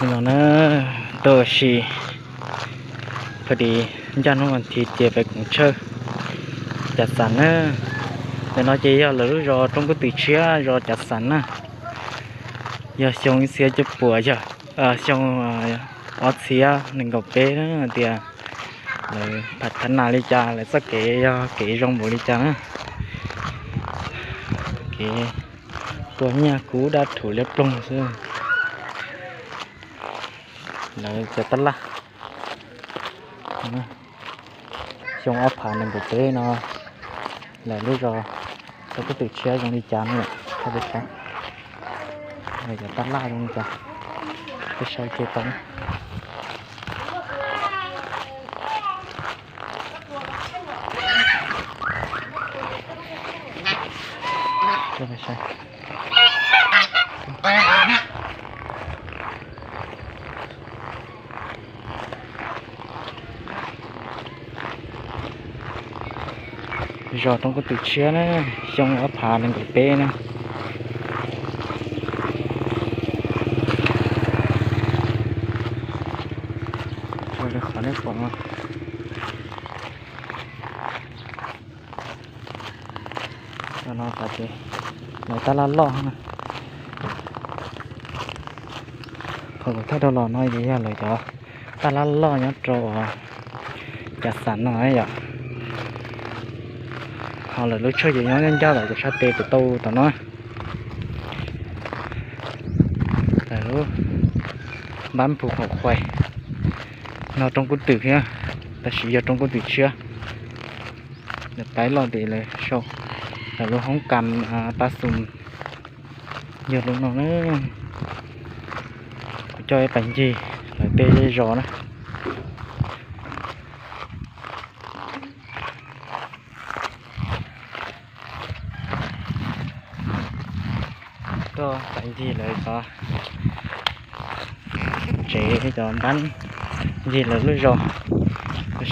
No na, tuaj ua si, pha di ncaj hnub vas thiv ces peb koom tshawb Cas Xas na. Ntawm no ces yog lawv lub zos Roob Kub Twm Tshiab, zos Cas Xas na. Yog xyoo ib txhiab cuaj puas yog, xyoo ob txhiab nees nkaum peb na tias lawv phav thav nas li cas, lawv txoj kev yog kev zoo npaum li cas na. Kev tua nyiaj kub dab rhuv liab ploog xwb. Lawv cov tab laj, xyoo ob phav nees nkaum peb no lawv lub zos Roob Kub Twm Tshiab zoo li cas no, lawv cov tab laj zoo li cas, peb saib ke tau. Zos Roob Kub Twm Tshiab na, xyoo ob phav nees nkaum peb na. Qhov nej pom no, lawv tab laj loj na. Qhov kuv thaij rau los no ces yog lawv cov tab laj loj nyob rau Cas Xas no yom. Ho lawv lub tshawj ces nyob ncaj ncaj tom kuv sab tes kuv tau tom no. Lawv lub npab Phu Khaum Khuais no Roob Kub Twm thiab, tab sis yog Roob Kub Twm Tshiab. Lawv paib loj tes lawv sau lawv lub hoob kas Pab Xus yog lub no na. Kuv coj ib pais ncig lawv tej zej zos na. Tuaj pais ncig lawv cov tsev, cov npab, ncig lawv lub zos, saib